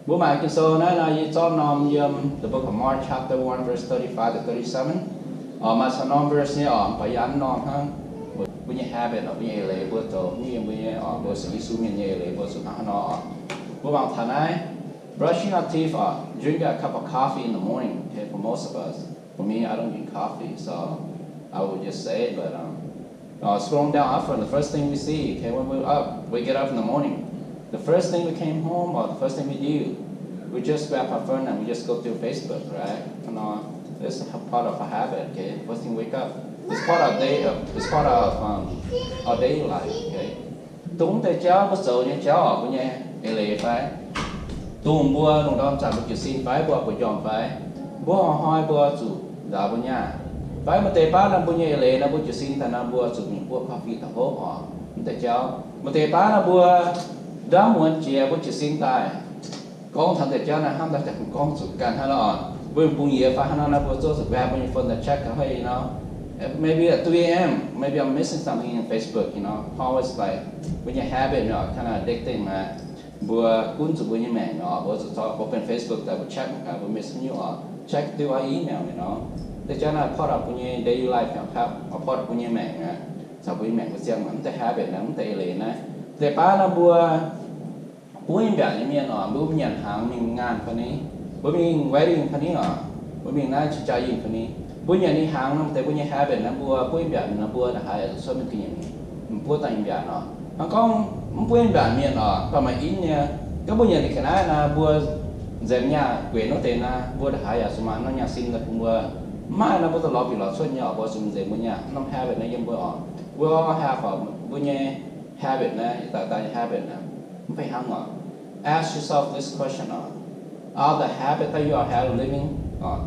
Mbuo mangc Ging-Sou naaiv nor, yie zorqv norm yiem the book of Mark chapter one verse thirty-five to thirty-seven. Oc, maaih caux norm verse nyei oc, mv baac yie an norm hnangv. Mbuo nyei habit oc, mbuo nyei eix leiz mbuo zoux nyei, yiem mbuo nyei oc, mbuo sienx Yesu mienh nyei eix leiz mbuo zuqc hnangv haaix nor oc. Mbuo mangc taux naaiv, brushing our teeth oc, drink a cup of coffee in the morning. Okay, for most of us. For me, I don't drink coffee, so I would just say it, but um, Uh, scrolling down often, the first thing we see, okay, when we up, we get up in the morning, the first thing we came home, or the first thing we do, we just grab our phone and we just go through Facebook, right? You know, it's a part of a habit, okay? First thing we wake up, it's part of day, uh, it's part of um, our daily life, okay? Dongh mv deix jauv mbuo zoux nyei jauv oc, mbuo nyei eix leiz fai? Dongh mbuo lungh ndorm zanc mbuo jiez sin fai mbuo buoz-njormh fai? Mbuo hnoi-hnoi mbuo zuqc nzaaux mbuo nyaah. Fai maaih deix baav nor mbuo nyei eix leiz nor mbuo jiez sin daaih nor mbuo zuqc mingh buov coffee taux hopv oc. Mv deix jauv maaih deix baav nor mbuo ndaamv muonz jiex mbuo jiez sin daaih, gorngv taux deix jauv naaiv hnamv daaih daaih gorngv zuqc ganh hnangv nor oc. Mbuo bungx yiez fai hnangv nor naaiv mbuo zuov zuqc grab mbuo nyei phone daaih check ga'hei, you know. Maybe at three a.m., maybe I'm missing something in Facebook, you know. Always like, mbuo nyei habit, you know, kind of addicting naaiv. Mbuo gunv zuqc mbuo nyei maengc oc, mbuo zuqc zorqv mbuo benx Facebook daaih mbuo check mangc gaax mbuo miss haaix nyungc oc, check through our email, you know. Deix jauv naaiv part of mbuo nyei daily life nyei, part of mbuo nyei maengc aqv. Caux mbuo nyei maengc mbuo ziangh mv deix habit naaiv, mv deix eix leiz naaiv. Deix baav naaiv mbuo buov mbiaauc nyei mienh oc, mbuo nyanc hnaangx mingh ngaanh fai ni, mbuo mingh wedding fai ni oc, mbuo mingh naaiv jaa-yinh fai ni, mbuo nyanc ninh hnaangx nor deix mbuo nyei habit naaiv, mbuo buov mbiaauc nor mbuo ndongc haaix zuqc cuotv mingh ga'nyiec, buov daaih mbiaauc oc. Hnangv gorngv mv buov mbiaauc mienh oc, baac maaih in nyei, gorngv mbuo nyanc ninh ga'naaiv naaiv, mbuo nzemx nyaah guenx wuov deix naaiv, mbuo ndongc haaix yaac zuqc maaih norm nyaah sin daaih bun mbuo. Mv maaih nor mbuo daaih lorz bieqc lorz cuotv nyei oc, mbuo zuqc nzemx mbuo nyaah norm habit naaiv yiem mbuo oc. Mbuo have oc, mbuo nyei habit naaiv, daaih daaih nyei habit naaiv, mv fai hnangv oc. Ask yourself this question oc. Are the habit that you are have living, uh,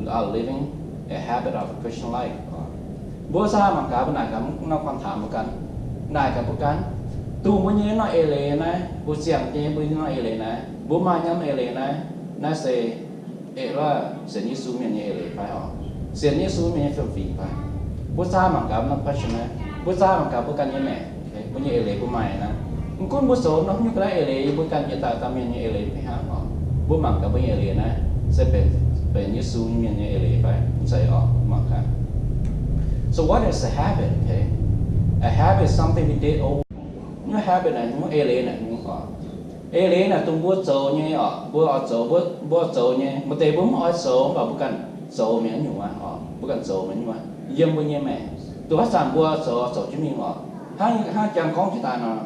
are living a habit of a Christian life? Mbuo zaah mangc gaax, mbuo naaic gaax norm คำถาม mbuo ganh, naaic gaax mbuo ganh, dongh mbuo nyei norm eix leiz naaiv, mbuo ziangh nyei mbuo nyei norm eix leiz naaiv, mbuo maaih norm eix leiz naaiv, naaiv se eix, sienx Yesu mienh nyei eix leiz fai oc? Sienx Yesu mienh nyei fiem-fingx fai? Mbuo zaah mangc gaax norm คำถาม naaiv, mbuo zaah mangc gaax mbuo ganh nyei maengc, mbuo nyei eix leiz mbuo maaih naaiv. Mv gunv mbuo zoux norm haaix nyungc ga'naaiv eix leiz, yie mbuo ganh jiex daaih dauh mienh nyei eix leiz fai hnangv oc? Mbuo mangc gaax mbuo nyei eix leiz naaiv se benx, benx Yesu mienh nyei eix leiz fai mv zeiz oc? Mangc gaax. So what is a habit? Okay, a habit is something we did over. Nyungc habit naaic nyungc, eix leiz naaic nyungc oc. Eix leiz naaic dongh mbuo zoux nyei oc, mbuo oix zoux, mbuo, mbuo zoux nyei. Maaih deix mbuo mv oix zoux mv baac mbuo ganh zoux mi'aqv nyungc aqv oc, mbuo ganh zoux mi'aqv nyungc aqv yiem mbuo nyei maengc. Dongh haaix zanc mbuo zoux, zoux jienv mingh oc. Hnangv, hnangv jang gorngv jiex daaih nor,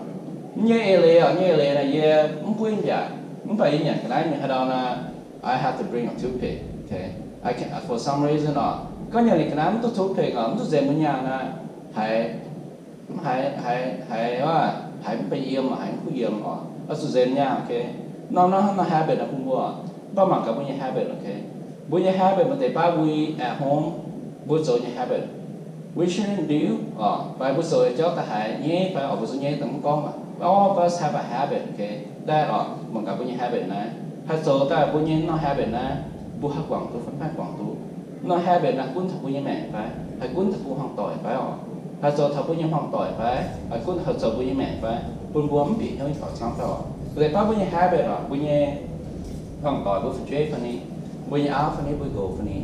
nyei eix leiz oc, nyei eix leiz naaic yie mv buov mbiaauc, mv baac yie nyanc ga'naaiv mingh haaix ndau naaic, I have to bring a toothpick, okay? I can, for some reason oc, gorngv nyanc ninh ga'naaiv mv duqv toothpick oc, mv duqv nzemx mbuo nyaah naaic, haiz, haiz, haiz, haiz, haiz mv benx yiem, haiz mv kuv yiem oc, oix zuqc nzemx nyaah, okay? Norm, norm, norm habit naaic bun mbuo, mv baac mangc gaax mbuo nyei habit, okay? Mbuo nyei habit maaih deix baav we at home, mbuo zoux nyei habit, we shouldn't do oc, fai mbuo zoux nyei jauv da'haiz nyei fai oc, mbuo zoux nyei daaih mv gorngv aqv. All of us have a habit, okay? Daaih oc, mangc gaax mbuo nyei habit naaiv, haih zoux daaih mbuo nyei norm habit naaiv, mbuo haih guangc duqv fai mv haih guangc duqv. Norm habit naaiv gunv taux mbuo nyei maengc fai, haih gunv taux mbuo hmuangv doic fai oc? Haih zoux taux mbuo nyei hmuangv doic fai, haih gunv taux zoux mbuo nyei maengc fai, bun mbuo mv bieqc hnyouv nyei faaux camv fai oc? Deix baav mbuo nyei habit oc, mbuo nyei hmuangv doic mbuo fu'jueiv fai ni, mbuo nyei auv fai ni, mbuo nqox fai ni,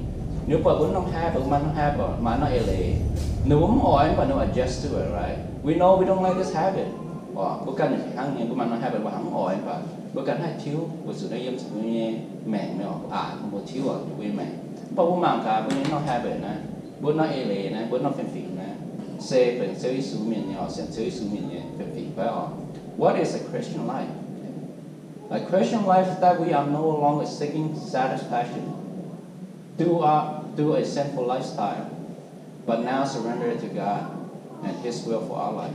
ninh mbuo buatc mbuo norm habit, maaih norm habit, maaih norm eix leiz, ninh mbuo mv oix mv baac ninh mbuo adjust to it, right? We know we don't like this habit oc. Mbuo ganh hnangv nyei, mbuo maaih norm habit mbuo hnangv mv oix mv baac mbuo ganh haih tiuv weic zuqc naaiv yiem mbuo nyei maengc nyei oc, aqc mbuo tiuv oc, mbuo nyei maengc. Mv baac mbuo mangc gaax mbuo nyei norm habit naaiv, mbuo norm eix leiz naaiv, mbuo norm fiem-fingx naaiv, se benx Ziouv Yesu mienh nyei oc, sienx Ziouv Yesu mienh nyei fiem-fingx fai oc? What is a Christian life? A Christian life is that we are no longer seeking satisfaction through our, through a sinful lifestyle, but now surrender to God and His will for our life.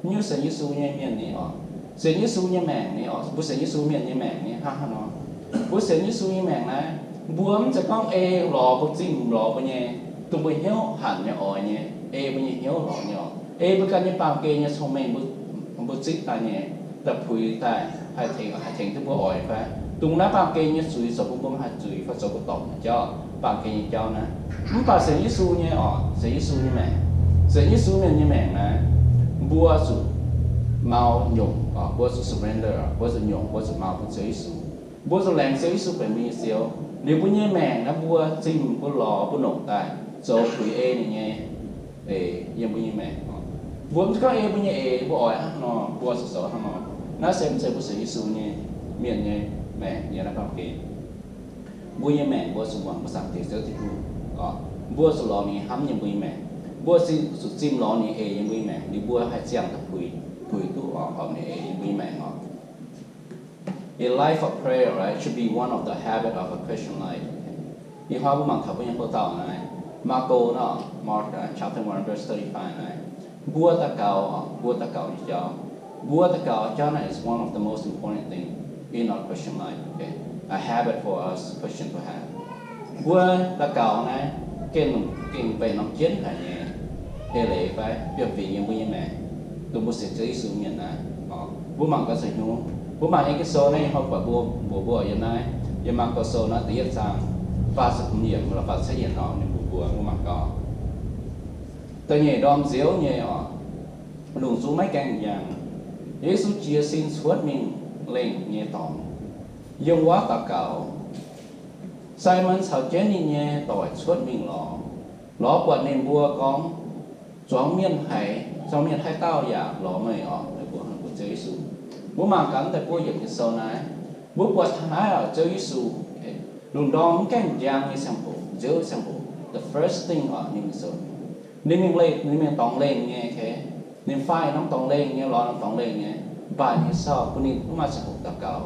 Nyungc sienx Yesu nyei mienh ni oc, sienx Yesu nyei maengc ni oc, mbuo sienx Yesu mienh nyei maengc ni hnangv haaix nor? Mbuo sienx Yesu nyei maengc naaiv, mbuo mv zeiz gorngv ei lorz mbuo zingh lorz mbuo nyei, dongh mbuo hnyouv hanc nyei oix nyei, ei mbuo nyei hnyouv lorz nyei oc, ei mbuo ganh nyei baamh gen nyei cong-mengh mbuo zipv daaih nyei, daaih puix daaih haih tengx, haih tengx duqv mbuo oix fai? Dongh naaiv baamh gen nyei zuiz zoux bun mbuo mv haih zuiz fai zoux mbuo dorngc nyei jauv, baamh gen nyei jauv naaiv. Mv baac sienx Yesu nyei oc, sienx Yesu nyei maengc, sienx Yesu mienh nyei maengc naaiv, mbuo zuqc mau nyungc oc, mbuo zuqc surrender, mbuo zuqc nyungc, mbuo zuqc mau bun Ziouv Yesu. Mbuo zuqc laengz Ziouv Yesu benx mbuo nyei Ziouv. Liuz mbuo nyei maengc naaiv mbuo zimh, mbuo lorz, mbuo nongc daaih zoux puix ei ninh nyei eix yiem mbuo nyei maengc. Mbuo mv gorngv ei mbuo nyei eix, mbuo oix hnangv nor, mbuo zuqc zoux hnangv nor. Naaiv se mv zeiz mbuo sienx Yesu nyei mienh nyei maengc nyei naaiv baamh gen. Mbuo nyei maengc mbuo zuqc muangx mbuo Zaangc Diex Ziouv Tin-Hungh. Mbuo zuqc lorz ninh hnamv yiem mbuo nyei maengc. Mbuo zuqc zimh lorz ninh eix yiem mbuo nyei maengc, liuz mbuo haih ziangh daaih puix, puix duqv oc, horpc ninh eix yiem mbuo nyei maengc oc. A life of prayer, right, should be one of the habit of a Christian life. Ih hnoi mbuo mangc taux mbuo nyei hlo dauh naaiv, Maako nor, Mark, uh, chapter one, verse thirty-five naaiv. Mbuo daux gaux, mbuo daux gaux nyei jauv. Mbuo daux gaux jauv naaiv is one of the most important thing in our Christian life, okay? A habit for us Christian to have. Mbuo daux gaux naaiv gengh, gengh benx norm jienv haic nyei eix leiz fai bienh fingx yiem mbuo nyei maengc, dongh mbuo sienx Ziouv Yesu mienh naaiv. Mbuo mangc gaax zoux hnyouv, mbuo mangc nyei Ging-Sou naaiv, ih hnoi buatc mbuo, mbuox mbuo yiem naaiv, yiem Maako Sou naaiv da'yietv zaang faah ziepc hmz yiemc, faah ziepc cietv yiemc nor, ninh mbuox mbuo, mbuo mangc gaax. Da'nyeic ndorm nziouv nyei oc, lungh zungv maiv gaengh njang, Yesu jiez sin cuotv mingh lengh nyei dorngx, yiem wuov daux gaux. Simon caux jienv ninh nyei doic cuotv mingh lorz, lorz buatc ninh mbuo gorngv, Zuangx mienh haiz, zuangx mienh haaix dauh yaac lorz meih oc. Mbuox Ziouv Yesu. Mbuo mangc gaax da'buo yiemc Ging-Sou naaiv, mbuo buatc taux naaiv oc, Ziouv Yesu, lungh ndorm mv gaengh njang nyei ziangh hoc, nziouv ziangh hoc, the first thing oc, ninh mingh zoux, ninh mingh leih, ninh mingh dorngx lengh nyei, okay? Ninh fai norm dorngx lengh nyei, lorz norm dorngx lengh nyei, mv baac ninh sau bun ninh mv maaih ziangh hoc daux gaux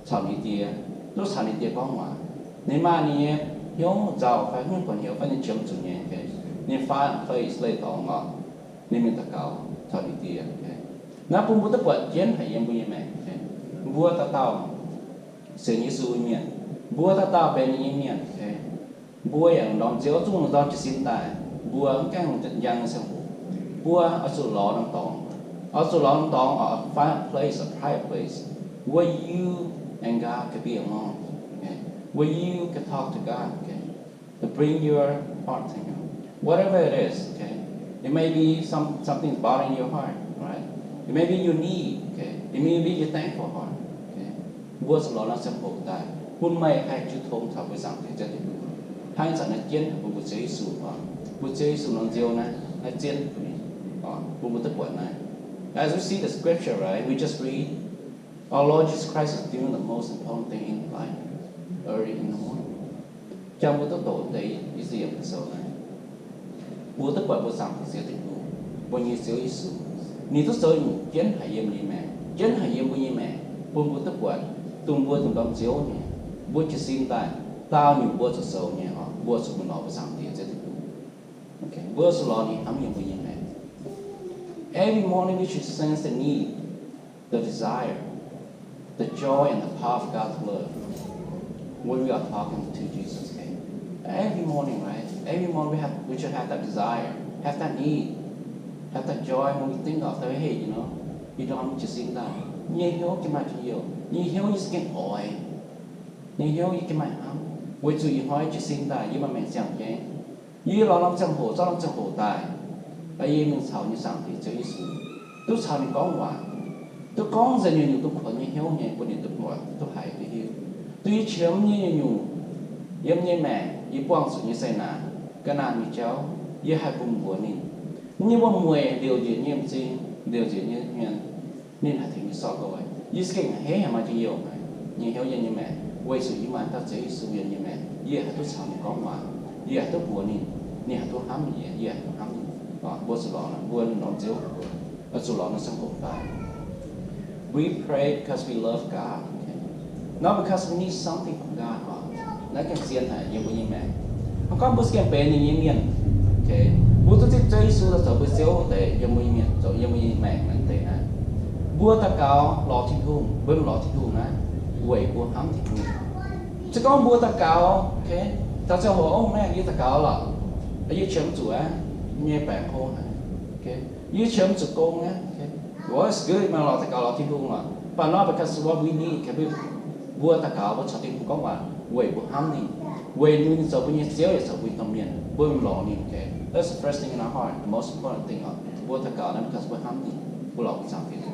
caux ninh Die, duqv caux ninh Die gorngv waac. Ninh maaih ninh nyei hnyouv nzauh fai hnyouv buonc hnyouv fai ninh qiemx zuqc nyei, okay? Ninh fai place leih dorngx oc, ninh mingh daux gaux caux ninh Die, okay? Naaiv bun mbuo duqv buatc jienv haic yiem mbuo nyei maengc, okay? Mbuo dauh dauh sienx Yesu nyei mienh, mbuo dauh dauh benx ninh nyei mienh, okay? Mbuo yaac ndorm nziouv zungv ndorm jiez sin daaih, mbuo mv gaengh njang nyei ziangh hoc, mbuo oix zuqc lorz norm dorngx, oix zuqc lorz norm dorngx, or find a place, a private place, where you and God can be alone, okay? Where you can talk to God, okay? To bring your heart to Him. Whatever it is, okay? It may be some, something bothering your heart, right? It may be your need, okay? It may be your thankful heart, okay? Mbuo zuqc lorz norm ziangh hoc daaih, bun meih haih jiu tong caux mbuo Zaangc Diex Ziouv Tin-Hungh. Hnangv ih zanc naaiv jienv bun mbuo Ziouv Yesu oc, mbuo Ziouv Yesu norm nziouv naaiv, naaiv jienv bun ninh oc, bun mbuo duqv buatc naaiv. As we see the scripture, right, we just read, our Lord Jesus Christ is doing the most important thing in life early in the morning. Jangx mbuo duqv doqc deix i ziex yiemc Ging-Sou naaiv, mbuo duqv buatc mbuo Zaangc Diex Ziouv Tin-Hungh, mbuo nyei Ziouv Yesu, ninh duqv zoux nyungc jienv haic yiem nyei maengc, jienv haic yiem mbuo nyei maengc, bun mbuo duqv buatc dongh mbuo dongh ndorm nziouv nyei, mbuo jiez sin daaih, daauh nyungc mbuo zuqc zoux nyei oc, mbuo zuqc mingh lorz mbuo Zaangc Diex Ziouv Tin-Hungh. Okay, mbuo zuqc lorz ninh hnamv yiem mbuo nyei maengc. Every morning we should sense the need, the desire, the joy and the power of God's love when we are talking to Jesus, okay? Every morning, right? Every morning we have, we should have that desire, have that need, have that joy when we think of that, hey, you know, yie ndorm jiez sin daaih, yie nyei hnyouv gengh maaih njien-youh, yie nyei hnyouv yie za'gengh oix, yie nyei hnyouv yie gengh maaih hnamv, weic zuqc ih hnoi jiez sin daaih yie maaih maengc ziangh jienv. Yie lorz norm ziangh hoc, zorqv norm ziangh hoc daaih, yie mingh caux nyei Zaangc Diex Ziouv Yesu, duqv caux ninh gorngv waac, duqv gorngv nzengc nyungc-nyungc duqv kuonx nyei hnyouv nyei, bun ninh duqv muangx, duqv haiz, duqv hiuv. Duqv yie qiemx nyei nyungc-nyungc yiem nyei maengc, yie buangh zuqc nyei zeqc naanc, ga'naanh nyei jauv, yie haih bun mbuox ninh. Yie nyei wuom-mueic liouc njiec nyei m'zing, liouc njiec nyei hmien, ninh haih tengx yie sortv loh. Yie za'gengh a'hneiv haic maaih njien-youh haic nyei hnyouv yiem nyei maengc, weic zuqc yie maaih dauh Ziouv Yesu yiem nyei maengc. Yie haih duqv caux ninh gorngv waac, yie haih duqv mbuox ninh, ninh haih duqv hnamv yie, yie haih duqv hnamv ninh. Mbuo zuqc lorz, mbuo norm Ziouv, zuqc lorz norm ziangh hoc daaih. We pray because we love God, okay? Not because we need something from God. Naaiv gengh zien haic yiem mbuo nyei maengc. Mv gorngv mbuo za'gengh benx ninh nyei mienh, okay, mbuo duqv zipv Ziouv Yesu daaih zoux mbuo Ziouv deix yiem mbuo nyei mienh, zoux yiem mbuo nyei maengc naaiv deix naaiv, mbuo daux gaux lorz Tin-Hungh, mbuo lorz Tin-Hungh naaiv weic mbuo hnamv Tin-Hungh. Se gorngv mbuo daux gaux, okay, taux ziangh hoc, ov, maengh, yie daux gaux lorqc, yie qiemx zuqc aqv, nyei baengc hlo haic, okay, yie qiemx zuqc gong aqv, okay. Well, it's good, maaih lorz daux gaux lorz Tin-Hungh lorqc. But not because what we need, okay, mbuo daux gaux, mbuo caux Tin-Hungh gorngv waac weic mbuo hnamv ninh, weic ninh zoux mbuo nyei Ziouv yaac zoux mbuo nyei domh mienh, mbuo lorz ninh, okay. That's the first thing in our heart, the most important thing. Mbuo daux gaux naaiv because mbuo hnamv ninh, mbuo lorz mbuo Zaangc Diex.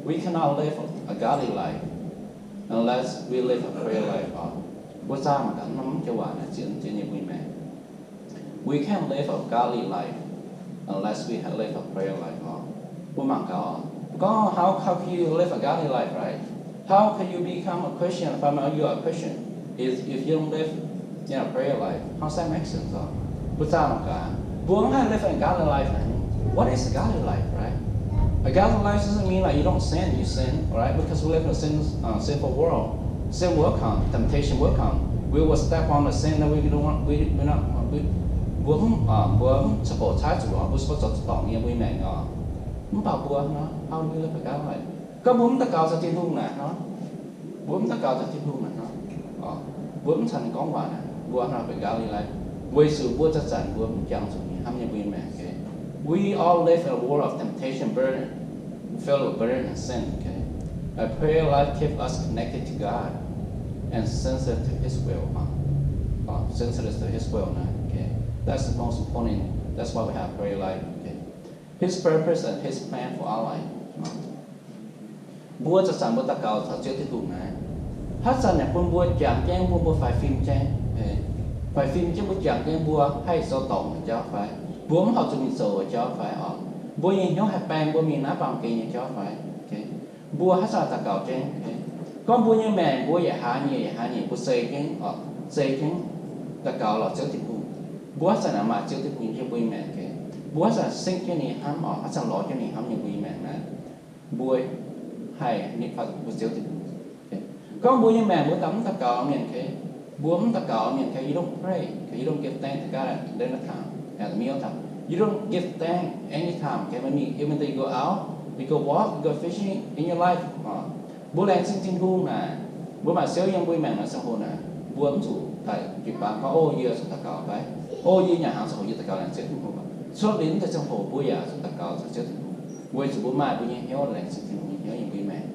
We cannot live a godly life unless we live a prayer life oc. Mbuo zaah mangc gaax norm joux waac naaiv zien, zien nyei mbuo nyei maengc. We can't live a godly life unless we have live a prayer life oc. Mbuo mangc gaax oc. Gorngv, how, how can you live a godly life, right? How can you become a Christian, find out you are a Christian, if, if you don't live in a prayer life? How does that make sense oc? Mbuo zaah mangc gaax, mbuo mv haih live a godly life naaic. What is a godly life, right? A godly life doesn't mean like you don't sin, you sin, all right? Because we live in a sin, uh, sinful world. Sin will come, temptation will come. We will step on the sin that we don't want, we, we not, we, mbuo mv, uh, mbuo mv caux hoc caaiv zuqc, mbuo se mbuo zoux zuqc dorngc nyei mbuo nyei maengc oc. Mv baac mbuo nor, how do we live a godly life? Gorngv mbuo mv daux gaux caux Tin-Hungh naaic nor, mbuo mv daux gaux caux Tin-Hungh naaic nor, mbuo mv caux ninh gorngv waac naaic, mbuo hnangv naaic benx godly life? Weic zuqc mbuo zanc-zanc mbuo mv jangx zuqc ninh hnamv nyei mbuo nyei maengc, okay? We all live in a world of temptation, burden, filled with burden and sin, okay? A prayer life keep us connected to God and sensitive to His will, huh? Uh, sensitive to His will, nah, okay? That's the most important. That's why we have prayer life, okay? His purpose and His plan for our life. Mbuo zanc-zanc mbuo daux gaux caux Ziouv Tin-Hungh naaic, haaix zanc yaac bun mbuo jangx jienv, bun mbuo faix fim jienv, faix fim jienv mbuo jangx jienv mbuo haih zoux dorngc nyei jauv fai? Mbuo mv horpc zuqc mingh zoux nyei jauv fai oc? Mbuo nyei hnyouv haih baeng mbuo mingh naaiv baamh gen nyei jauv fai? Mbuo haaix zanc daux gaux jienv, gorngv mbuo nyei maengc mbuo yaac hnangv nyei, yaac hnangv nyei, mbuo zei jienv, zei jienv daux gaux lorz Ziouv Tin-Hungh. Mbuo haaix zanc naaic maaih Ziouv Tin-Hungh yiem mbuo nyei maengc, mbuo haaix zanc sink jienv ninh hnamv oc, haaix zanc lorz jienv ninh hnamv yiem mbuo nyei maengc naaic, mbuo haih nitv faatv mbuo Ziouv Tin-Hungh. Gorngv mbuo nyei maengc mbuo daaih mv daux gaux mienh, mbuo mv daux gaux mienh, you don't pray, you don't give thanks to God at dinner time, at the meal time. You don't give thanks anytime, okay? When you, even though you go out, you go walk, you go fishing, in your life, mbuo laengz zingh Tin-Hungh naaic, mbuo maaih Ziouv yiem mbuo nyei maengc naaiv ziangh hoc naaic, mbuo mv zuqc daaih jiu-baang gorngv, o, yie zuqc daux gaux fai? O, yie nyanc hnaangx ziangh hoc yie daux gaux laengz Ziouv Tin-Hungh. Cuotv liuz naaiv ziangh hoc mbuo yaac zuqc daux gaux caux Ziouv Tin-Hungh, weic zuqc mbuo maaih mbuo nyei hnyouv laengz zingh Tin-Hungh nyei hnyouv yiem mbuo nyei maengc.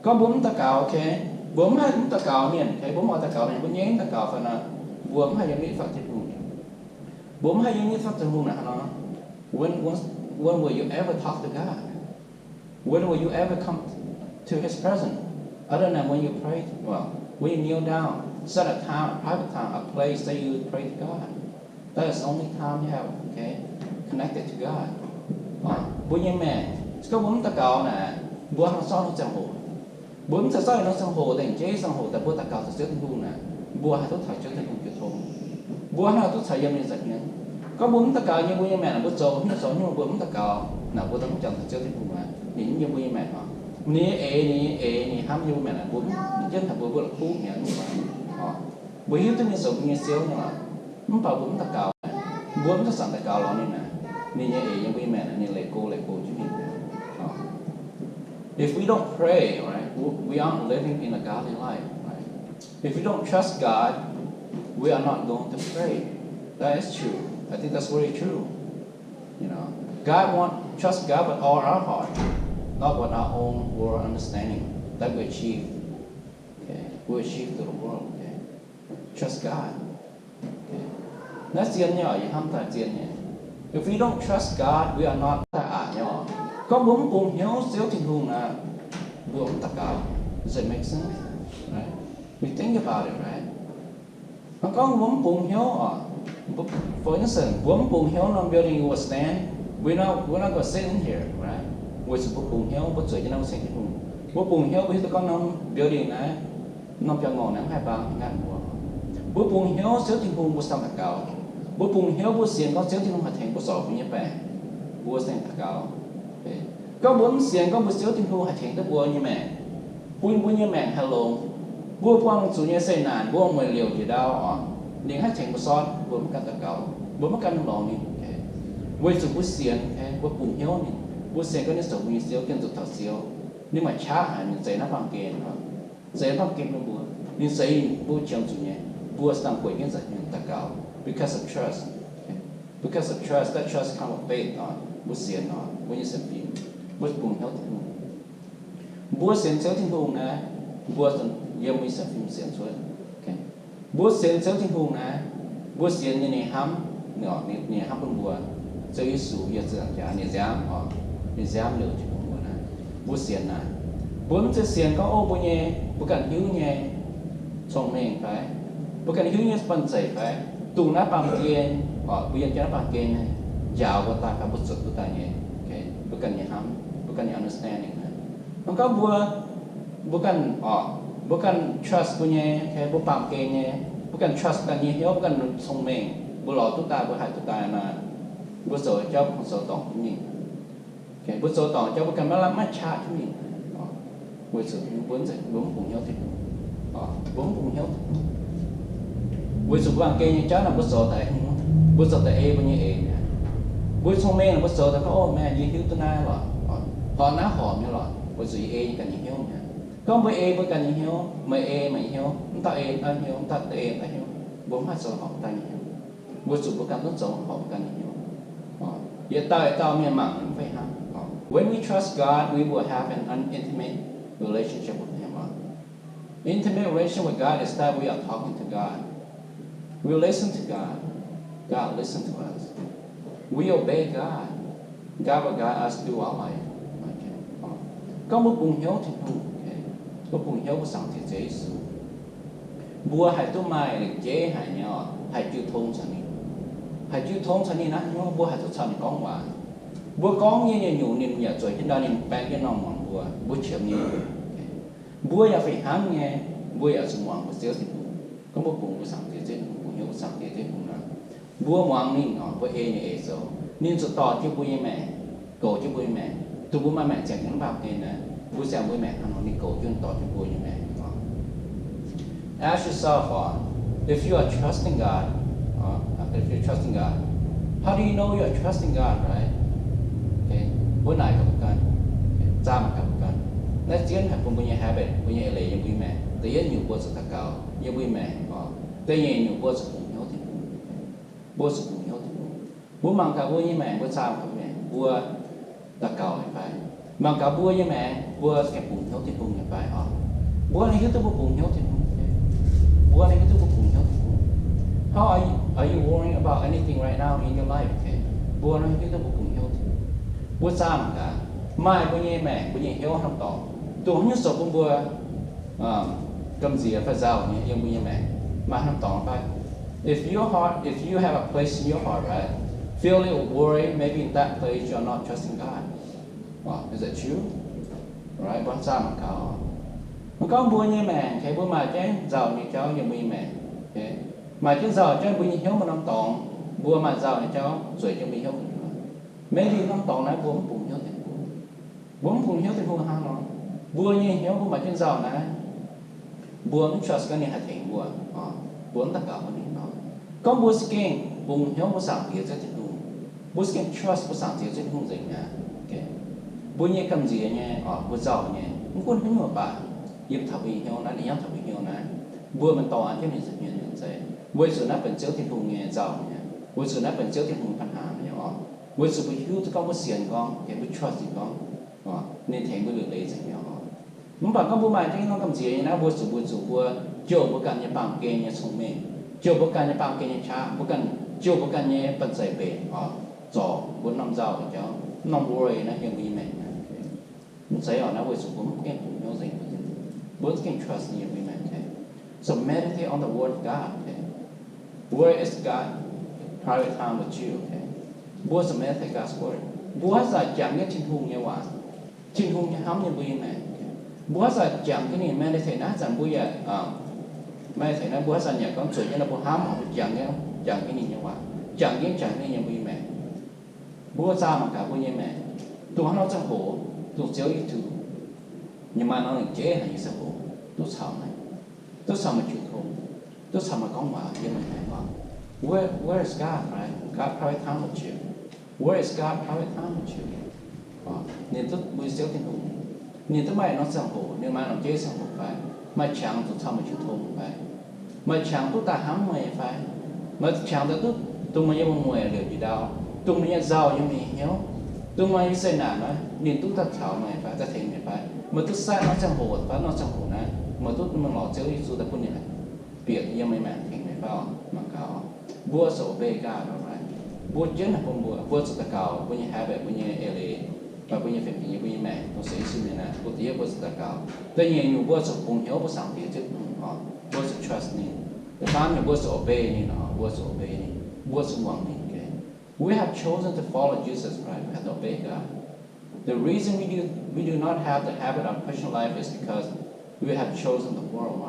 Gorngv mbuo mv daux gaux, okay? Mbuo mv haih mv daux gaux mienh, okay? Mbuo mv oix daux gaux mienh, mbuo nyei mv daux gaux fai nor, mbuo mv haih yiem nitv faatv Tin-Hungh. Mbuo mv haih yiem nitv faatv Tin-Hungh naaic nor, when, when, when will you ever talk to God? When will you ever come to His presence? Other than when you pray, well, when you kneel down, set a time, a private time, a place that you pray to God. That is the only time you have, okay, connected to God. Mbuo nyei maengc, se gorngv mbuo mv daux gaux naaic, mbuo hnangv zorqv norm ziangh hoc, mbuo mv zeiz zorqv norm ziangh hoc, dengh jeiv ziangh hoc daaih mbuo daux gaux caux Ziouv Tin-Hungh naaic, mbuo haih duqv taux Ziouv Tin-Hungh jiu tong. Mbuo haih duqv caux yiem ninh nza'hmien. Gorngv mbuo mv daux gaux yiem mbuo nyei maengc naaic, mbuo zoux haaix nyungc zoux haaix nyungc mbuo mv daux gaux naaic, mbuo daaih mv jangx caux Ziouv Tin-Hungh aqv. Ninh mv yiem mbuo nyei maengc oc. Ninh nyei eix, ninh nyei eix, ninh hnamv yiem mbuo maengc naaic, mbuo mv jienv haic, mbuo, mbuo la'kuqv hnyangx nyungc oc. Mbuo hiuv duqv ninh zoux mbuo nyei Ziouv nyei oc. Mv baac mbuo mv daux gaux, mbuo mv zanc-zanc daux gaux lorz ninh naaic, ninh nyei eix yiem mbuo nyei maengc naaic, ninh leih go, leih go jienv mingh. If we don't pray, right, w-, we aren't living in a godly life, right? If we don't trust God, we are not going to pray. That is true. I think that's very true. You know, God want, trust God with all our heart, not with our own world understanding that we achieve. Okay, we achieve to the world. Okay, trust God. Okay. Naaiv zien nyei oc, yie hnamv daaih zien nyei. If we don't trust God, we are not, daaih aqc nyei oc. Gorngv mbuo mv bungx hnyouv Ziouv Tin-Hungh naaic, mbuo mv daux gaux. Does it make sense? Right? We think about it, right? Gorngv mbuo mv bungx hnyouv oc. For instance, mbuo mv bungx hnyouv norm building will stand. We not, we're not gonna sit in here, right? Weic zuqc mbuo bungx hnyouv mbuo zueiz jienv naaiv mbuo ceng Tin-Hungh. Mbuo bungx hnyouv mbuo hiuv duqv gorngv norm building naaiv, norm biauv-ngorc naaiv mv haih baang nqaatv mbuo. Mbuo bungx hnyouv Ziouv Tin-Hungh mbuo se daux gaux. Mbuo bungx hnyouv mbuo sienx gorngv Ziouv Tin-Hungh haih tengx mbuo zorc mbuo nyei baengc, mbuo se daux gaux. Gorngv mbuo mv sienx gorngv mbuo Ziouv Tin-Hungh haih tengx duqv mbuo nyei maengc, bun mbuo nyei maengc haih longx, mbuo buangh zuqc nyei zeqc naanc, mbuo mueic liouc njiec ndau oc, ninh haih tengx mbuo sortv, mbuo mv gan daux gaux, mbuo mv gan lorz ninh. Weic zuqc mbuo sienx, mbuo bungx hnyouv ninh, mbuo sienx gorngv ninh zoux mbuo nyei Ziouv, gengh zuqc taux Ziouv. Ninh maaih qaqv haic, ninh zeix naaiv baamh gen, zeix naaiv baamh gen bun mbuo. Ninh zeix mbuo qiemx zuqc nyei, mbuo dangh gueic jienv nzengc ninh daux gaux. Because of trust. Because of trust, that trust come of faith oc. Mbuo sienx oc, mbuo nyei sienx fim, mbuo bungx hnyouv Tin-Hungh. Mbuo sienx Ziouv Tin-Hungh naaiv, mbuo yiem mbuo nyei sienx fim sienx cuotv. Mbuo sienx Ziouv Tin-Hungh naaiv, mbuo sienx ninh, ninh hnamv, ninh hnamv bun mbuo. Ziouv Yesu yiem ziepc nzaangc jaax, ninh nziaamv oc, ninh nziaamv liouc jienv bun mbuo naaiv. Mbuo sienx naaiv. Mbuo mv zeiz sienx gorngv, o, mbuo nyei, mbuo ganh hiuv nyei cong-mengh fai, mbuo ganh hiuv nyei banh zeic fai, dongh naaiv baamh gen, mbuo yiem jienv naaiv baamh gen njaaux mbuo daaih fai mbuo zuotc duqv daaih nyei, mbuo ganh nyei hnamv, mbuo ganh nyei understanding. Mv gorngv mbuo, mbuo ganh, mbuo ganh trust mbuo nyei, mbuo baamh gen nyei, mbuo ganh trust ganh nyei hnyouv, mbuo ganh cong-mengh, mbuo lorz duqv daaih, mbuo haih duqv daaih nor, mbuo zoux jauv mbuo kungx zoux dorngc mingh. Mbuo zoux dorngc jauv mbuo ganh maiv lamh maiv qaqv jienv mingh. Weic zuqc mbuo mv bungx hnyouv Tin-Hungh. Mbuo mv bungx hnyouv Tin-Hungh. Weic zuqc mbuo baamh gen nyei jauv naaic mbuo zoux daaih, mbuo zoux daaih ei mbuo nyei eix mi'aqv. Mbuo cong-mengh naaic mbuo zoux daaih gorngv, o, meih, yie hiuv duqv naaiv lorqc, horpc naaiv horpc nyei lorqc, weic zuqc yie ei ganh nyei hnyouv mi'aqv. Gorngv mbuo ei mbuo ganh nyei hnyouv, meih ei meih hnyouv, mv dauh ei mv dauh hnyouv, mv dauh ei mv dauh hnyouv, mbuo mv haih zoux horpc daaih nyei hnyouv. Weic zuqc mbuo ganh duqv zoux horpc ganh nyei hnyouv. Yietc dauh yietc dauh mienh mangc mv fih hnangv. When we trust God, we will have an, an intimate relationship with Him. Intimate relationship with God is that we are talking to God. We listen to God. God listen to us. We obey God. God will guide us through our life. Gorngv mbuo bungx hnyouv Tin-Hungh, mbuo bungx hnyouv mbuo Zaangc Diex Ziouv Yesu, mbuo haih duqv maaih lengc jeiv haic nyei oc, haih jiu tong caux ninh, haih jiu tong caux ninh naaiv hnyouv, mbuo haih duqv caux ninh gorngv waac. Mbuo gorngv nyei nyungc-nyungc ninh yaac zueiz jienv ndau, ninh baeng jienv norm muangx mbuo, mbuo qiemx nyei. Mbuo yaac fih hnangv nyei, mbuo yaac zuqc muangx mbuo Ziouv Tin-Hungh. Gorngv mbuo bungx mbuo Zaangc Diex Ziouv Tin-Hungh, bungx hnyouv mbuo Zaangc Diex Ziouv Tin-Hungh nor, mbuo muangx ninh oc, mbuo ei ninh eix zoux. Ninh zuqc dorh jienv mbuo nyei maengc, goux jienv mbuo nyei maengc, dongh mbuo maaih maengc ziangh jienv mv baac gen naaiv, mbuo ziangh mbuo nyei maengc hnangv nor, ninh goux jienv dorh jienv mbuo nyei maengc oc. Ask yourself, uh, if you are trusting God, uh, if you're trusting God, how do you know you are trusting God, right? Okay. Mbuo naaic gaax mbuo ganh, zaah mangc gaax mbuo ganh. Naaiv zien haic bun mbuo nyei habit, mbuo nyei eix leiz yiem mbuo nyei maengc. Da'yietv nyungc mbuo zuqc daux gaux yiem mbuo nyei maengc oc. Da'nyeic nyungc mbuo zuqc bungx hnyouv Tin-Hungh. Mbuo zuqc bungx hnyouv Tin-Hungh. Mbuo mangc gaax mbuo nyei maengc, mbuo zaah mangc gaax mbuo nyei maengc, mbuo daux gaux nyei fai? Mangc gaax mbuo nyei maengc, mbuo gengh bungx hnyouv Tin-Hungh nyei fai oc? Mbuo nor hiuv duqv mbuo bungx hnyouv Tin-Hungh. Mbuo nor hiuv duqv mbuo bungx hnyouv Tin-Hungh. How are you, are you worrying about anything right now in your life? Okay. Mbuo nor hiuv duqv mbuo bungx hnyouv Tin-Hungh. Mbuo zaah mangc gaax, maaih mbuo nyei maengc, mbuo nyei hnyouv hnamv dorngx, dongh haaix nyungc zoux bun mbuo gamh nziex fai nzauh nyei yiem mbuo nyei maengc, maaih hnamv dorngx fai? If your heart, if you have a place in your heart, right, feeling of worry, maybe in that place you are not trusting God. Wow, is that true? Right, mbuo zaah mangc gaax. Mv gorngv mbuo nyei maengc, okay, mbuo maaih jienv nzauh nyei jauv yiem mbuo nyei maengc, okay, maaih jienv nzauh jauv mbuo nyei hnyouv, maaih norm dorngx, mbuo maaih nzauh nyei jauv zueiz jienv mbuo nyei hnyouv. Maybe norm dorngx naaiv mbuo mv bungx hnyouv Tin-Hungh. Mbuo mv bungx hnyouv Tin-Hungh hnangv nor, mbuo nyei hnyouv mbuo maaih jienv nzauh naaiv, mbuo mv trust gorngv ninh haih tengx mbuo, mbuo mv daux gaux bun ninh nor. Gorngv mbuo za'gengh bungx hnyouv mbuo Zaangc Diex Ziouv Tin-Hungh, mbuo za'gengh trust mbuo Zaangc Diex Ziouv Tin-Hungh nzengc mi'aqv. Mbuo nyei gamh nziex nyei, mbuo nzauh nyei, mv gunv haaix nyungc baac, yiem taux mbuo nyei hnyouv naaiv, ninh yangh taux mbuo hnyouv naaiv, mbuo maiv dorh jienv ninh zuqc hmien yaac zeiz, weic zuqc naaiv benx Ziouv Tin-Hungh nyei nzauh mi'aqv. Weic zuqc naaiv benx Ziouv Tin-Hungh ปัญหา mi'aqv oc. Weic zuqc mbuo hiuv duqv gorngv mbuo sienx gorngv, mbuo trust ninh gorngv, ninh tengx mbuo liuc leiz nzengc mi'aqv oc. Mv baac gorngv mbuo maaih jienv norm gamh nziex nyei naaiv, mbuo zuqc, mbuo zuqc mbuo jouh mbuo ganh nyei baamh gen nyei cong-mengh, jouh mbuo ganh nyei baamh gen nyei qaqv, mbuo ganh jouh mbuo ganh nyei banh zeic mbenc oc, zorc mbuo norm nzauh jauv, norm worry naaiv yiem mbuo nyei maengc. Mv zeiz oc, naaiv weic zuqc mbuo mv gaengh bungx hnyouv nzengc, mbuo mv gaengh trust ninh yiem mbuo nyei maengc. So meditate on the word of God, okay? Where is God private time with you, okay? Mbuo zuqc meditate God's word. Mbuo haaix zanc jangx jienv Tin-Hungh nyei waac, Tin-Hungh nyei hnamv yiem mbuo nyei maengc. Mbuo haaix zanc jangx jienv ninh, meditate naaiv zanc mbuo yaac, meditate naaiv mbuo haaix zanc yaac gorngv zueiz jienv naaiv mbuo hnamv oc, mbuo jangx jienv, jangx jienv ninh nyei waac, jangx jienv, jangx jienv yiem mbuo nyei maengc. Mbuo zaah mangc gaax mbuo nyei maengc, dongh haaix norm ziangh hoc, dongh Ziouv Yesu, ninh maaih norm lengc jeiv haic nyei ziangh hoc, duqv caux meih, duqv caux meih jiu tong, duqv caux meih gorngv waac yiem meih maengc oc. Where, where is God, right? God private time with you. Where is God private time with you? Ninh duqv, mbuo nyei Ziouv Tin-Hungh, ninh duqv maaih norm ziangh hoc, ninh maaih norm jeiv ziangh hoc fai? Maaih qangx duqv caux meih jiu tong fai? Maaih qangx duqv daaih hnamv meih fai? Maaih qangx daaih duqv dongh meih nyei mueiz liouc njiec ndau, dongh meih nyei nzauh yiem meih nyei hnyouv, dongh meih nyei zeqc naanc naaiv, ninh duqv daaih caux meih fai, daaih tengx meih fai? Meih duqv saatv norm ziangh hoc fai, norm ziangh hoc naaiv meih duqv mingh lorz Ziouv Yesu daaih bun ninh bieqc yiem meih maengc tengx meih fai oc? Mangc gaax oc. Mbuo zuqc obey God, right? Mbuo jienv naaic bun mbuo, mbuo zuqc daux gaux, mbuo nyei habit, mbuo nyei eix leiz, Mbuo nyei fiem-fingx, mbuo nyei maengc dongh sienx Yesu mienh naaiv, mbuo da'yietv mbuo zuqc daux gaux. Da'nyeic nyungc mbuo zuqc bungx hnyouv mbuo Zaangc Diex Ziouv Tin-Hungh oc, mbuo zuqc trust ninh. Da'faam nyungc mbuo zuqc obey ninh oc, mbuo zuqc obey ninh, mbuo zuqc muangx ninh. Okay. We have chosen to follow Jesus Christ. We have to obey God. The reason we do, we do not have the habit of Christian life is because we have chosen the world.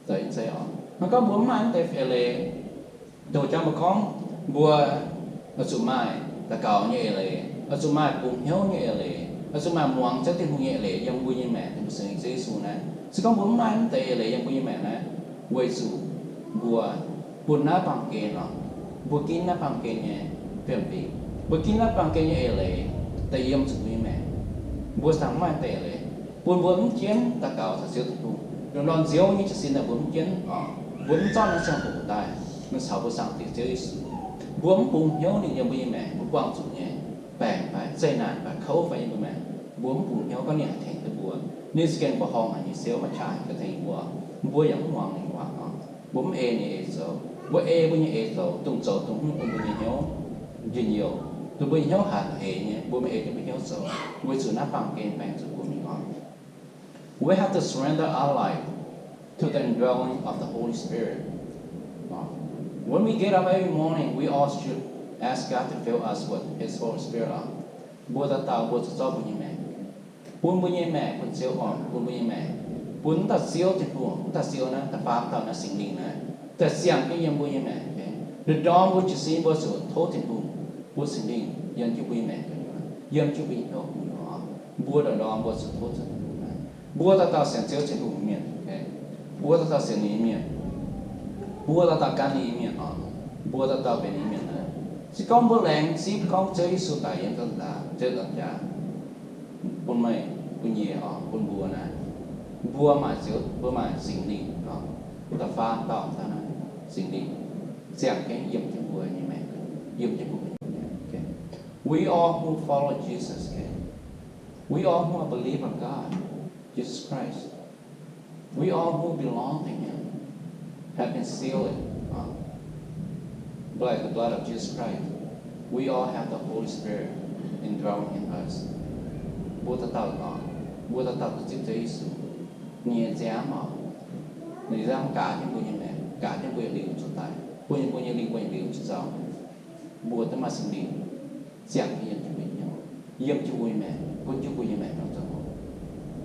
Hnangv gorngv mbuo mv maaih naaiv deix eix leiz, dongh jangx mbuo gorngv mbuo oix zuqc maaih daux gaux nyei eix leiz, oix zuqc maaih bungx hnyouv nyei eix leiz, oix zuqc maaih muangx Ziouv Tin-Hungh nyei eix leiz yiem mbuo nyei maengc, dongh mbuo sienx Yesu naaiv. Se gorngv mbuo mv maaih naaiv deix eix leiz yiem mbuo nyei maengc naaiv, weic zuqc mbuo bun naaiv baamh gen oc, mbuo ginv naaiv baamh gen nyei fiem-fingx, mbuo ginv naaiv baamh gen nyei eix leiz daaih yiem zuqc mbuo nyei maengc. Mbuo dangh mv maaih deix eix leiz, bun mbuo mv jienv daux gaux taux Ziouv Tin-Hungh. Ndorm-ndorm nziouv nyei jiez sin naaic mbuo mv jienv oc, mbuo mv zorqv naaiv ziangh hoc daaih mingh caux mbuo Zaangc Diex Ziouv Yesu. Mbuo mv bungx hnyouv ninh yiem mbuo nyei maengc, mbuo buangh zuqc nyei baengc fai zeqc naanc fai kouv fai yiem mbuo maengc, mbuo mv bungx hnyouv gorngv ninh haih tengx duqv mbuo. Ninh za'gengh mbuoqc horngh haic nyei siouv maaih qaqv haih tengx mbuo. Mbuo yaac mv muangx ninh waac oc. Mbuo mv ei ninh eix zoux. Mbuo ei mbuo nyei eix zoux, dongh zoux dongh mv bun mbuo nyei hnyouv njien-youh, dongh mbuo nyei hnyouv haih eix nyei, mbuo mv ei jienv mbuo hnyouv zoux, weic zuqc naaiv baamh gen baeng zuqc mbuo mingh oc. We have to surrender our life to the indwelling of the Holy Spirit. When we get up every morning, we all should ask God to fill us with His Holy Spirit. Mbuo dauh dauh mbuo zuqc zorqv mbuo nyei maengc, bun mbuo nyei maengc bun Ziouv oc, bun mbuo nyei maengc bun wuov dauh Ziouv Tin-Hungh, wuov dauh Ziouv naaiv, da'faam dauh naaiv, Singx Lingh naaiv, daaih ziangh jienv yiem mbuo nyei maengc. Ndorm-ndorm mbuo jiez sin mbuo zuqc tov Tin-Hungh, bun Singx Lingh yiem jienv mbuo nyei maengc gu'nyuoz, yiem jienv mbuo nyei hnyouv gu'nyuoz. Mbuo ndorm-ndorm mbuo zuqc tov Tin-Hungh naaiv. Mbuo dauh dauh sienx Ziouv Tin-Hungh mienh, mbuo dauh dauh sienx ninh nyei mienh, mbuo dauh dauh gan ninh nyei mienh oc, mbuo dauh dauh benx ninh nyei mienh naaiv. Se gorngv mbuo laengz zipv gorngv Ziouv Yesu daic yiem ziepc nzaangc, ziepc nzaangc jaax, bun meih, bun yie oc, bun mbuo naaiv, mbuo maaih Ziouv, mbuo maaih Singx Lingh oc, da'faam dauh naaiv, Singx Lingh ziangh jienv yiem jienv mbuo nyei maengc, yiem jienv mbuo nyei maengc. We all who follow Jesus, okay? We all who believe on God, Jesus Christ, we all who belong to Him have been sealed, uh, by the blood of Jesus Christ. We all have the Holy Spirit indwelling in us. Mbuo dauh dauh oc, mbuo dauh dauh duqv zipv Ziouv Yesu, ninh nyei nziaamv oc, ninh nziaamv gaax jienv mbuo nyei maengc, gaax jienv mbuo nyei lingh zuqc daaih, bun mbuo nyei lingh, bun nyei lingh zuqc nzauh. Mbuo duqv maaih Singx Lingh ziangh jienv yiem jienv mbuo nyei hnyouv, yiem jienv mbuo nyei maengc, gunv jienv mbuo nyei maengc nor zoux.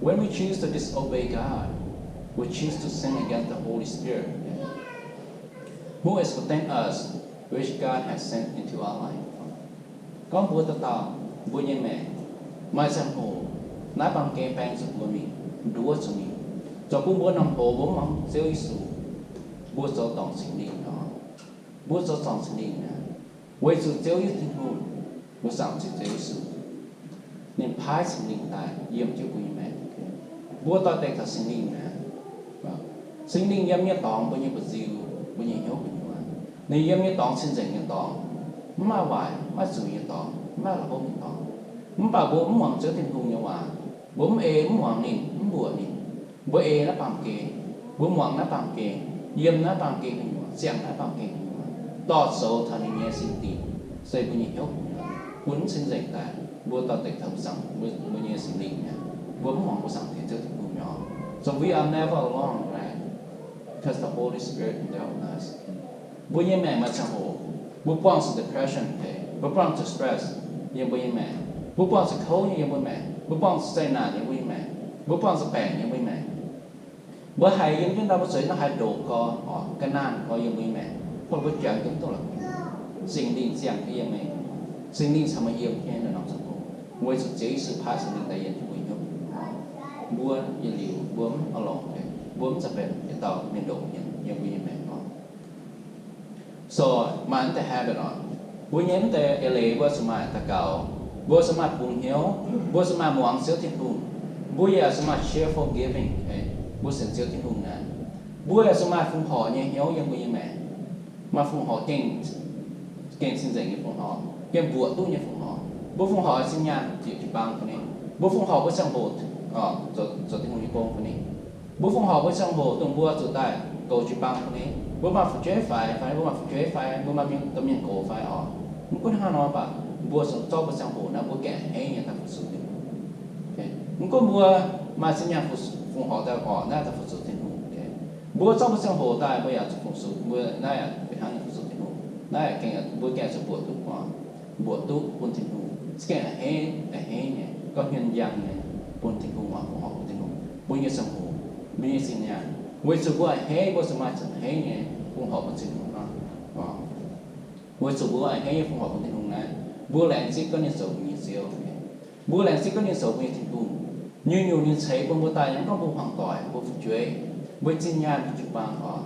When we choose to disobey God, we choose to sin against the Holy Spirit, who is within us, which God has sent into our life. Gorngv mbuo dauh dauh mbuo nyei maengc maaih ziangh hoc naaiv baamh gen baeng zuqc mbuo mingh, nduov zuqc mingh, zoux bun mbuo norm hoz mbuo mv muangx Ziouv Yesu, mbuo zoux dorngc Singx Lingh nor, mbuo zoux dorngc Singx Lingh naaiv, weic zuqc Ziouv Yesu Tin-Hungh, mbuo Zaangc Diex Ziouv Yesu, ninh paaiv Singx Lingh daaih yiem jienv mbuo nyei maengc. Mbuo doix-dekc taux Singx Lingh naaiv, Singx Lingh yiem nyei dorngx mbuo nyei mba'nziu, mbuo nyei hnyouv gu'nyuoz. Ninh yiem nyei dorngx cing-nzengc nyei dorngx, mv maaih waaic, mv maaih zuiz nyei dorngx, mv maaih la'hopv nyei dorngx. Mv baac mbuo mv muangx Ziouv Tin-Hungh nyei waac, mbuo mv ei mv muangx ninh, mv mbuoqc ninh. Mbuo ei naaiv baamh gen, mbuo muangx naaiv baamh gen, yiem naaiv baamh gen gu'nyuoz, ziangh naaiv baamh gen gu'nyuoz, dorh zoux taux ninh nyei sin dingc, se mbuo nyei hnyouv gu'nyuoz, bun mv cing-nzengc daaih, mbuo doix-dekc taux mbuo Zaangc, mbuo, mbuo nyei Singx Lingh mi'aqv. Mbuo mv muangx mbuo Zaangc Diex Ziouv Tin-Hungh mi'aqv. So we are never alone, right? Because the Holy Spirit indwells us. Mbuo nyei maengc maaih ziangh hoc mbuo buangh zuqc depression, mbuo buangh zuqc stress yiem mbuo nyei maengc, mbuo buangh zuqc kouv nyei yiem mbuo maengc, mbuo buangh zuqc zeqc naanc yiem mbuo nyei maengc, mbuo buangh zuqc baengc yiem mbuo nyei maengc. Mbuo haiz yiem jienv ndau mbuo zueiz nor haiz ndoqc gorx, ga'naanh gorx yiem mbuo nyei maengc, bun mbuo jangx jienv duqv la'kuqv. Singx Lingh ziangh jienv yiem meih, Singx Lingh caux meih yiem jienv naaiv norm ziangh hoc, weic zuqc Ziouv Yesu paaiv Singx Lingh daaih yiem jienv mbuo nyei hnyouv. Mbuo yietc liuz mbuo mv alone, mbuo mv zeiz benx yietc dauh mienh ndoqc mienh yiem mbuo nyei maengc oc. So maaih naaiv deix habit oc, mbuo nyei naaiv deix eix leiz mbuo zuqc maaih daux gaux, mbuo zuqc maaih bungx hnyouv, mbuo zuqc maaih muangx Ziouv Tin-Hungh, mbuo yaac zuqc maaih cheerful giving, mbuo sienx Ziouv Tin-Hungh naaic, mbuo yaac zuqc maaih fongc horc nyei hnyouv yiem mbuo nyei maengc. Maaih fongc horc gengh, gengh cing-nzengc nyei fongc horc, gengh mbuoqc duqv nyei fongc horc. Mbuo fongc horc zinh nyaanh ziepc jiu-baang fai ni? Mbuo fongc horc mbuo ziangh hoc zoux, zoux Tin-Hungh nyei gong fai ni? Mbuo fongc horc mbuo ziangh hoc dongh mbuo zuqc daaih goux jiu-baang fai ni? Mbuo maaih fu'jueiv faix fai, mbuo maaih fu'jueiv fai, mbuo maaih mienh, domh mienh gox fai oc. Mv gunv hnangv haaix nor baac, Mbuo zorqv mbuo ziangh hoc naaiv mbuo gaengh a'hneiv nyei daaih fu-sux Tin-Hungh. Mv gunv mbuo maaih zinh nyaanh fungx horc daaih horc naaiv daaih fu-sux Tin-Hungh. Mbuo zorqv mbuo ziangh hoc daaih mbuo yaac zuqc fungx-sux, mbuo naaiv yaac fih hnangv nyei fu-sux Tin-Hungh. Naaiv mbuo gaengh zuqc mbuoqc duqv, mbuoqc duqv bun Tin-Hungh, gaengh a'hneiv, a'hneiv nyei, gorngv hmien njang nyei bun Tin-Hungh oc, fungx horc bun Tin-Hungh, mbuo nyei ziangh hoc, mbuo nyei zinh nyaanh, weic zuqc mbuo a'hneiv, mbuo zuqc maaih a'hneiv nyei fungx horc bun Tin-Hungh. Weic zuqc mbuo a'hneiv nyei fungx horc bun Tin-Hungh naaiv, mbuo laengz zingh gorngv ninh zoux mbuo nyei Ziouv. Mbuo laengz zingh gorngv ninh zoux mbuo nyei Tin-Hungh. Nyungc-nyungc ninh ceix bun mbuo daaih, yaac mv gorngv mbuo hmuangx doic, mbuo fu'jueiv, mbuo zinh nyaanh, mbuo jiu-baang oc,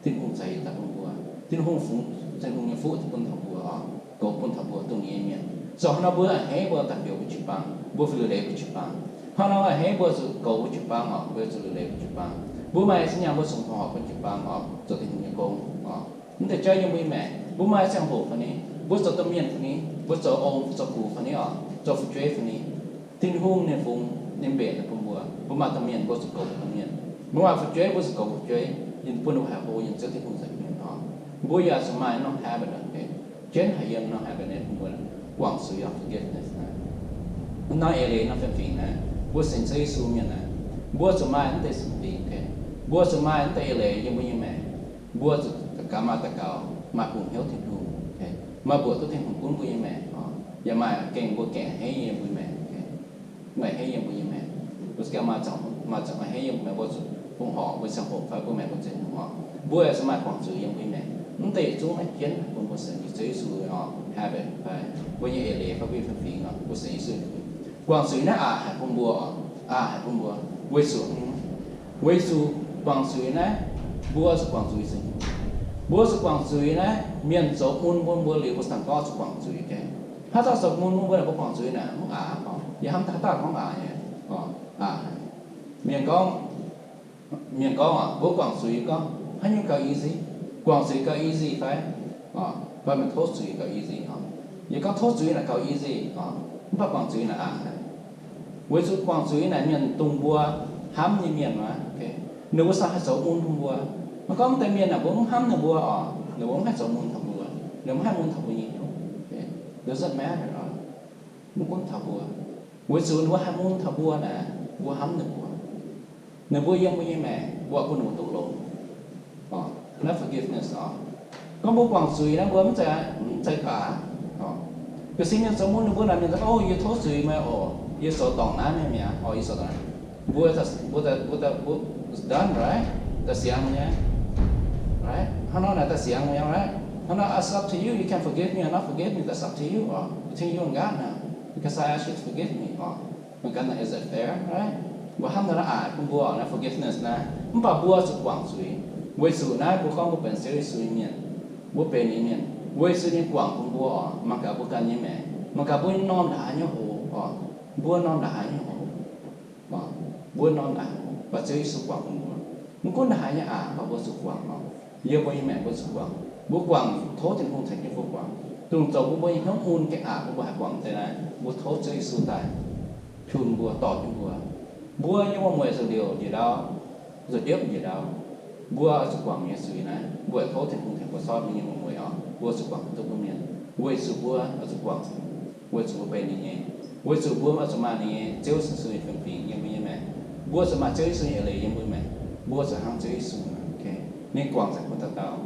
Tin-Hungh ceix daaih bun mbuo. Tin-Hungh fungx, Tin-Hungh nyei fuqv bun taux mbuo oc, goux bun taux mbuo dongh ninh nyei mienh. Zoux haaix nor mbuo a'hneiv mbuo daaih bieqc mbuo jiu-baang, mbuo liuc leiz mbuo jiu-baang. Hnangv nor a'hneiv mbuo zuqc goux mbuo jiu-baang oc, mbuo zuqc liuc leiz mbuo jiu-baang. Mbuo maaih zinh nyaanh mbuo zuqc fungx horc bun jiu-baang oc, zoux Tin-Hungh nyei gong oc. Mv deix jauv yiem mbuo nyei maengc, mbuo maaih ziangh hoc fai ni, mbuo zoux domh mienh fai ni, mbuo zoux ong, zoux gux fai ni oc, zoux fu'jueiv fai ni, Tin-Hungh ninh fungx, ninh mbenc bun mbuo. Mbuo maaih domh mienh mbuo zuqc goux domh mienh. Mbuo maaih fu'jueiv mbuo zuqc goux fu'jueiv. Ninh bun mbuo haih hlo nyei Ziouv Tin-Hungh nzengc mienh oc. Mbuo yaac zuqc maaih norm habit, jienv haic yiem norm habit naaiv bun mbuo guangc zuiz, forgiveness naaiv. Norm eix leiz, norm fiem-fingx naaiv, mbuo sienx Ziouv Yesu mienh naaiv, mbuo zuqc maaih mv deix fiem-fingx. Mbuo zuqc maaih mv deix eix leiz yiem mbuo nyei maengc. Mbuo zuqc daux gaux, maaih daux gaux, maaih bungx hnyouv Tin-Hungh, maaih mbuoqc duqv Tin-Hungh gunv mbuo nyei maengc oc. Yaac maaih gengh mbuo gengh a'hneiv yiem mbuo nyei maengc. Maaih a'hneiv yiem mbuo nyei maengc. Mbuo gengh maaih, maaih a'hneiv yiem mbuo maengc, mbuo zuqc fongc horc mbuo ziangh hoc fai mbuo maengc mbuo zinh Tin-Hungh oc. Mbuo yaac zuqc maaih guangc zuiz yiem mbuo nyei maengc. Mv deix yietc zungv naaiv jienv bun mbuo sienx Yesu oc, habit fai mbuo nyei eix leiz fai mbuo nyei fiem-fingx oc, mbuo sienx Yesu. Guangc zuiz naaiv aqc haic bun mbuo oc, aqc haic bun mbuo, weic zuqc, weic zuqc guangc zuiz naaiv, mbuo zuqc guangc zuiz zingh. Mbuo zuqc guangc zuiz naaiv, mienh zoux mun bun mbuo liuz, mbuo dangh gorngv zuqc guangc zuiz. Haaix dauh zoux mun bun mbuo, mbuo guangc zuiz naaic mv aqc. Yie hnamv haaix dauh gorngv aqc nyei, aqc. Mienh gorngv, mienh gorngv oc, mbuo guangc zuiz gorngv haaix nyungc gauh easy? Guangc zuiz gauh easy fai? Fai meih tov zuiz gauh easy oc? Yie gorngv tov zuiz naaic gauh easy oc, mv baac guangc zuiz naaic aqc. Weic zuqc guangc zuiz naaic mienh dongh mbuo hnamv nyei mienh maah. Ninh mbuo sa haih zoux mun taux mbuo. Maiv gorngv mv deix mienh naaic mbuo mv hnamv ninh mbuo oc, ninh mbuo mv haih zoux mun taux mbuo, ninh mbuo mv haih mun taux mbuo nyei hnyouv. Doesn't matter oc, mv gunv taux mbuo. Weic zuqc ninh mbuo haih mun taux mbuo naaic, mbuo hnamv ninh mbuo. Ninh mbuo yiem mbuo nyei maengc, mbuo bun ninh mbuo duqv longx. Naaiv forgiveness oc. Gorngv mbuo guangc zuiz naaiv, mbuo mv zeiz, mv zeiz baac. Ga'sie mienh zoux mun ninh mbuo naaic, mienh gorngv, o, yie tov zuiz meih oc, yie zoux dorngc naaiv meih mi'aqv oc, yie zoux dorngc naaiv. Mbuo, mbuo, mbuo, mbuo done, right? Da'siangx nyei, right? Hnangv nor naaic da'siangx nyei, right? Hnangv nor, it's up to you. You can forgive me or not forgive me. That's up to you oc, between you and God now. Because I ask you to forgive me oc. Meih ganh naaic, is it fair, right? Mbuo hnamv naaiv aqc bun mbuo naaiv forgiveness naaiv, mv baac mbuo zuqc guangc zuiz. Weic zuqc naaiv mbuo gorngv mbuo benx Ziouv Yesu nyei mienh, mbuo benx ninh nyei mienh. Weic zuqc ninh guangc bun mbuo oc, mangc gaax mbuo ganh nyei maengc, mangc gaax mbuo norm ndaangc haaix nyungc oc, mbuo norm ndaangc haaix nyungc oc, mbuo norm ndaangc haaix nyungc, mv baac Ziouv Yesu guangc bun mbuo. Mv gunv ndaangc haaix nyungc aqc, mv baac mbuo zuqc guangc oc. Yiem mbuo nyei maengc mbuo zuqc guangc. Mbuo guangc tov Tin-Hungh ceix jienv mbuo guangc, dongh zoux bun mbuo nyei hnyouv mun gengh aqc, mbuo haih guangc deix naaiv, mbuo tov Ziouv Yesu daaih tun mbuo, dorh jienv mbuo. Mbuo nyei muoz-mueic zuqc liouc njiec ndau, zuqc ndiopv njiec ndau. Mbuo zuqc guangc nyei zuiz naaiv, mbuo tov Tin-Hungh tengx mbuo sortv mbuo nyei muoz-mueic oc. Mbuo zuqc guangc duqv bun mienh, weic zuqc mbuo oix zuqc guangc, weic zuqc mbuo benx ninh nyei, weic zuqc mbuo oix zuqc maaih ninh nyei Ziouv Yesu nyei fiem-fingx yiem mbuo nyei maengc. Mbuo zuqc maaih Ziouv Yesu nyei eix leiz yiem mbuo nyei maengc. Mbuo zuqc hnangv Ziouv Yesu, ninh guangc nzengc bun dauh dauh.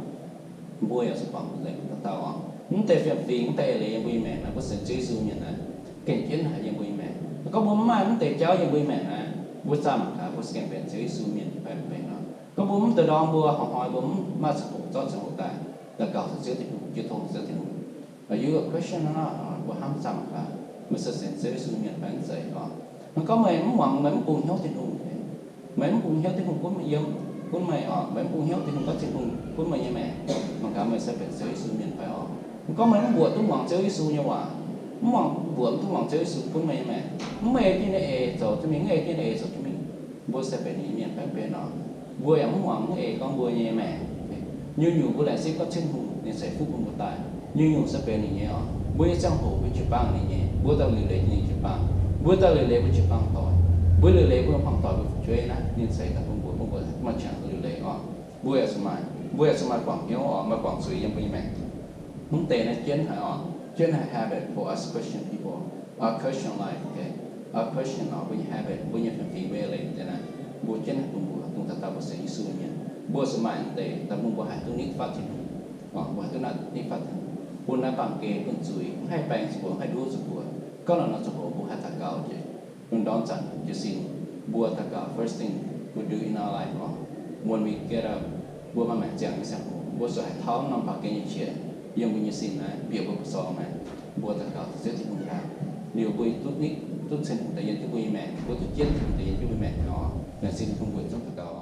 Mbuo yaac zuqc guangc nzengc bun dauh dauh oc. Mv deix fiem-fingx, mv deix eix leiz yiem mbuo nyei maengc naaiv, mbuo sienx Ziouv Yesu mienh naaiv, gengh jienv haic yiem mbuo nyei maengc. Gorngv mbuo mv maaih mv deix jauv yiem mbuo nyei maengc naaiv, mbuo zaah mangc gaax mbuo se gengh benx Ziouv Yesu mienh fai mv benx nor. Gorngv mbuo mv deix ndorm mbuo hnoi-hnoi mbuo mv maaih ziangh hoc zorqv ziangh hoc daaih daux gaux caux Ziouv Tin-Hungh, jiu tong caux Ziouv Tin-Hungh, are you a Christian or not? Mbuo hnamv zaah mangc gaax meih se sienx Ziouv Yesu mienh fai mv zeiz oc. Gorngv meih mv muangx, meih mv bungx hnyouv Tin-Hungh, meih mv bungx hnyouv Tin-Hungh gunv meih yiem, gunv meih oc, meih mv bungx hnyouv Tin-Hungh gorngv Tin-Hungh gunv meih nyei maengc, mangc gaax meih se benx Ziouv Yesu mienh fai oc. Gorngv meih mv mbuoqc duqv muangx Ziouv Yesu nyei waac, mv muangx, mbuoqc duqv muangx Ziouv Yesu gunv meih nyei maengc, mv ei jienv ninh nyei eix zoux jienv mingh, mv ei jienv ninh nyei eix zoux jienv mingh, mbuo se benx ninh nyei mienh fai mv benx oc? Mbuo yaac mv muangx, mv ei gorngv mbuo nyei maengc, nyungc-nyungc mbuo laengz zingh gorngv Tin-Hungh ninh ceix fuqv bun mbuo daaih, nyungc-nyungc se benx ninh nyei oc. Mbuo nyei ziangh hoc mbuo jiu-baang ninh nyei, mbuo daaih liuc leiz ninh nyei jiu-baang, mbuo daaih liuc leiz mbuo jiu-baang doic, mbuo liuc leiz mbuo hmuangx doic mbuo fu'jueiv naaiv, ninh ceix daaih bun mbuo, bun mbuo maaih qangx liuc leiz oc. Mbuo yaac zuqc maaih, mbuo yaac zuqc maaih guangc hnyouv oc, maaih guangc zuiz yiem mbuo nyei maengc. Mv deix naaiv jienv haic oc. Jienv haiz habit for us Christian people, our Christian life, okay? Our Christian, mbuo nyei habit, mbuo nyei fiem-fingx, mbuo nyei leiz deix naaiv, mbuo jienv haiz bun mbuo dongh dauh dauh mbuo sienx Yesu nyei mienh. Mbuo zuqc maaih deix daaih bun mbuo haih duqv nitv fatv Tin-Hungh, mbuo haih duqv nitv fatv Tin-Hungh, bun naaiv baamh gen, bun zuiz mv haih baeng zuqc mbuo, mv haih nduov zuqc mbuo. Gorngv nor nor zuqc mbuo haih daux gaux jiex. Lungh ndorm zanc jiez sin, mbuo daux gaux, first thing we do in our life, when we get up, mbuo maaih maengc ziangh nyei ziangh hoc, mbuo zuqc haih tauv norm baamh gen nyei qiex yiem mbuo nyei sin naaiv, bieqc mbuo buoz-sorng naaiv, mbuo daux gaux caux Ziouv Tin-Hungh ndaangc. Liuz mbuo duqv nitv, duqv Tin-Hungh daaih yiem jienv mbuo nyei maengc, mbuo duqv jienv Tin-Hungh daaih yiem jienv mbuo maengc nor, laengz zingh bun mbuo zungv daux gaux.